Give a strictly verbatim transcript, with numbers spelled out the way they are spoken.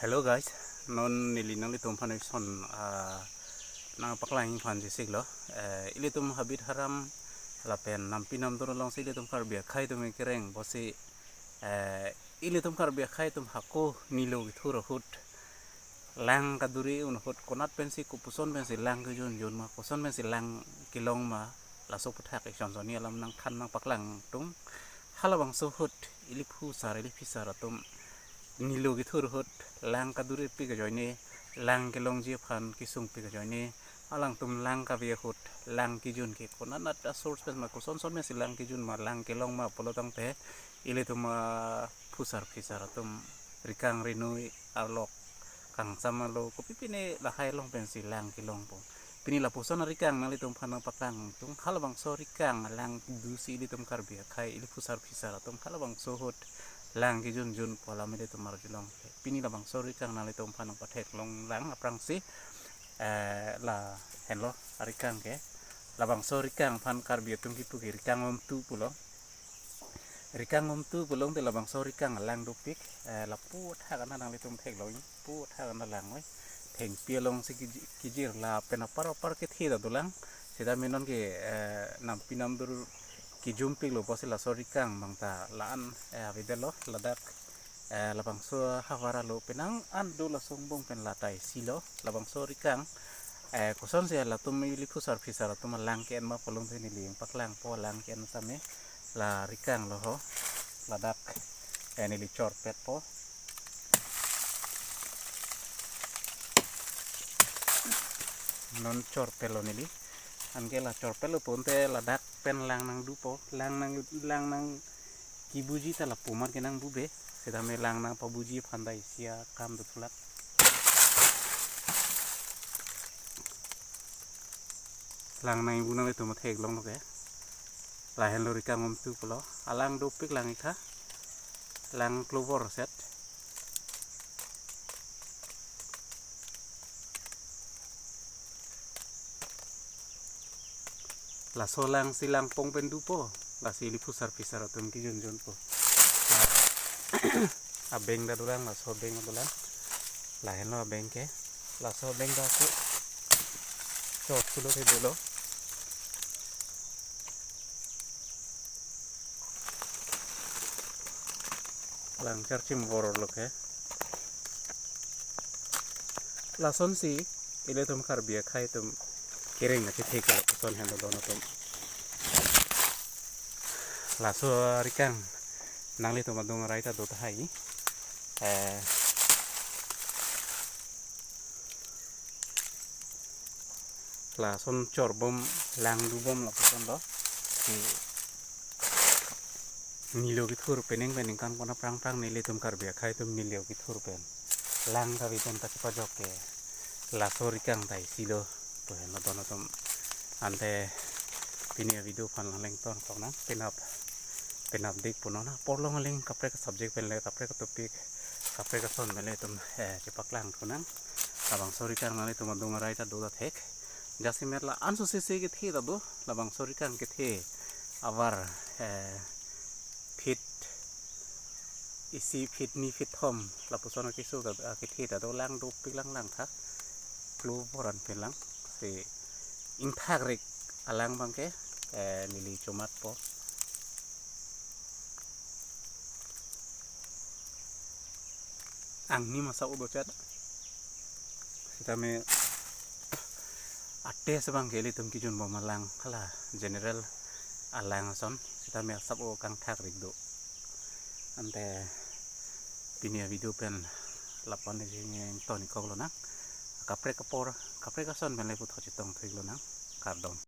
Hello guys, non neli nanglitum aphan ison, ah, nangpaklang aphan chesiklo. Eh, ilitum habit haram lapen nampi namdur alongsi ilitum Karbi akhei atum kereng pusi, eh, ilitum Karbi akhei atum hako nilo kethur ahut, lang kaduri un ahut, konat pensi, kopuson pensi lang kejun jun ma, koson pensi lang kelong ma, laso aputhak ison sonni alam nangthan nangpaklang tung. Halabangso ahut ili phusar ili phisar atum nilo kethur ahut lang kaduri pik ajoine, lang kelongji aphan kesung pik ajoine, alangtum lang kave ahut lang kejun ke konat a-source pen ma, koson son pensi lang kejun ma, lang kelong ma pulo tangte, ilitum aphusar phisar atum rikang rinui alok kangsam alo kopi pine lahai along pensi lang kelongpo. Pini lapuson arikang nanglitum aphan nangpaklang tung. Halabangso arikang lang dusi ilitum Karbi akhei ili phusar phisar atum halabangso ahut lang kejun junpo alam ilitum arjulong. Pini labangso arikang nanglitum aphan nangpatheklong lang aphrangsi, eh, lahenlo arikang ke. Labangso arikang aphan Karbi atum kipu ke rikang omtu pulo. Rikang omtu pulote labangso arikang lang dopik, eh, lapu athak an nanglitum theklong, pu athak an lang oi. Thengpi alongsi kiji-, kijir lapen apar apar kethe ta dolang. Seta me non ke, eh, nampi namdur kijum piklo pusi laso arikang abang ta la-an, eh, avedetlo ladak, eh, labangso ahavar alo penang an do, laso angbong pen la ta isilo labangso arikang. Eh, kosonsi latum ili phusar phisar atum lang ke-en ma pulote neli nangpaklangpo, lang ke-en same la rikang lo ho, ladak, eh, neli chorpetpo. Non chorpetlo neli. Anke la chorpetlo pulote ladak pen lang nangdupo, lang nang, lang nang kibuji ta lapu mar ke nangbu be, seta me lang nangpabuji aphan ta isi akam dothulang. Lang nangbu nanglitum theklonglo ke. Lahenlo rikang omtu pulo. Alang dopik lang ik tha. Lang klobor set. Laso alangsi lang pong pen dupo. Lasi ili phusar phisar atum kejun junpo. La abeng ta dolang, laso abeng ta dolang. Lahenlo abeng ke. Laso abeng ta ke chot pulote dolo. Lang charchim vorlo ke. Lasonsi ilitum Karbi akhei atum kereng achethe ke lapuson henlo don atum. Laso arikang nanglitum adung arai ta do tahai. Eh, lason chorbom, lang dubom lapuson do. Si nilo kethur pen ning pen ningkan kona prang prang nelitum Karbi akhei atum nilo kethur pen lang kave pen ta kepajok ke laso arikang ta isilo pu henlo don atum. Ante pini avideo aphan lang leng ton kok nang, penap, penap dik punon na, apor along aling kaprek subject pen le, kaprek topic, kaprek ason pen le itum, eh, chepaklang thu nang. Labangso arikang nanglitum adung arai ta do ta thek. Jasemet la-an so sese kethe ta do, labangso arikang kethe avar, eh, feet isi, feet ni, feet thom lapuson akeso ta, akethe ta do, lang dopik lang lang tha. Klobor an pen lang. Si ingthak rik alang abang ke, eh, neli chomatpo. Angni masa udo chat. Sitame ate sebang ke ilitum kejun bom alang, hala general alang ason. Sitame asap o kangthak rik do. Ante pini avideo pen lapu-an isi ington ik kok lonang. Kaprek apor, kaprek ason pen le puthot chetong thu ik lonang. Kardom.